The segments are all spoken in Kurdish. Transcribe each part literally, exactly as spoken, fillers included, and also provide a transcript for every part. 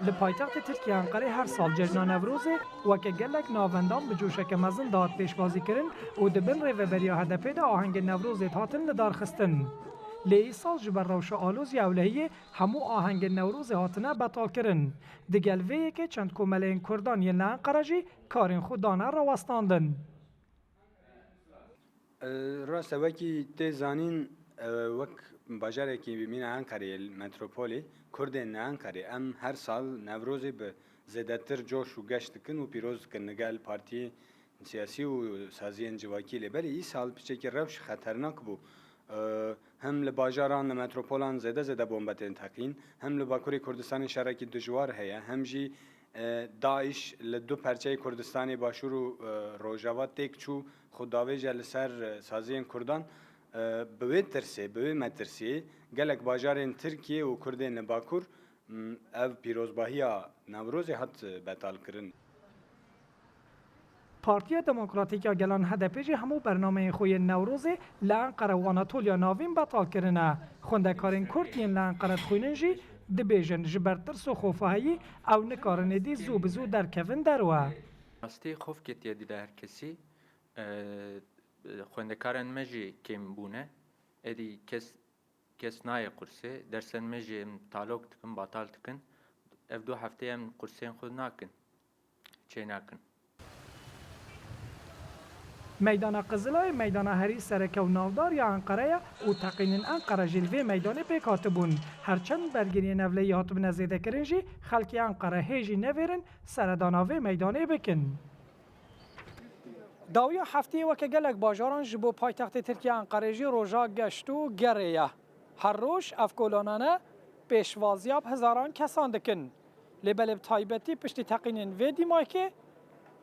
Li paytextê Tirkiye Enqerê her sal cejna Newrozê weke gelek navendan bi coşeke mezin dihat pêşwazîkirin û di bin rêveberiya H D P de ahengên Newrozê dihatin lidarxistin. Lê îsal ji ber rewşa alozî ewlehiyê hemû ahengên Newrozê hatine betalkirin. Digel vê yekê çend komeleyên Kurdan yên li Enqere jî karên xwe dane rawestandin. E, Rast e, wekî tê zanîn, e, wek bajarekî mîna Enqereyê, metropolê, Kurdên li Enqerê, em her sal Newrozê bi zêdetir coş û geş dikin û pîroz dikin li gel partiyên siyasî û saziyên civakî. Lê belê îsal piçekî rewş xeternak bû. E, hem li bajaran, li metropolan zêde zêde bombe tên teqîn, hem li Bakurê Kurdistanê şerekî dijwar heye, hem jî E, DAIŞ li du perçeyê Kurdistanê Başûr û, e, Rojava têk çû, xwe davêje li ser, e, saziyên Kurdan. E, bi wê tirsê, bi wê metirsiyê gelek bajarên Tirkiyê û Kurdên li Bakur, m, ev pîrozbahiya Newrozê hat, e, betalkirin. Partiya Demokratîk ya Gelan H D P jî hemû bernameyên xwe yên Newrozê li Enqere û Anatoliya Navîn betal kirine. Xwendekarên Kurd yên li Enqere dixwînin jî dibêjin, ji ber tirs û xofaheyî ew nikarin êdî zû bi zû derkevin derve. Rastî xof ketiye dîla her kesî. E, xwendekarên me jî kêm bûne. Êdî kes, kes nayê qursê. Dersên me jî em talok dikin, batal dikin. Ev du hefteyê em qursên xwe nakin. Çênakin. Meydana Qizilayê meydana herî sereke û navdar ya Enqere ye û teqînên Enqere jî li vê meydanê pêk hatibûn. Her çend bergiriyên ewlehiyê hatibine zêdekirin jî, xelkê Enqere hê jî nevêrin seredana vê meydanê bikin. Dawiya hefteyê weke gelek bajaran ji bo paytextê Tirkiye Enqerê jî roja geşt û gerê ye. Her roj ev kolanane pêşwaziya bi hezaran kesan dikin. Lê belê bi taybetî piştî teqînên vê dîmakê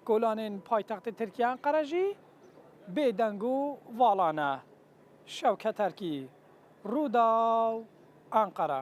kolanên paytextê Tirkiye Enqere jî bêdeng û vala ne. Şewket Erkî, Rûdaw, Enqere.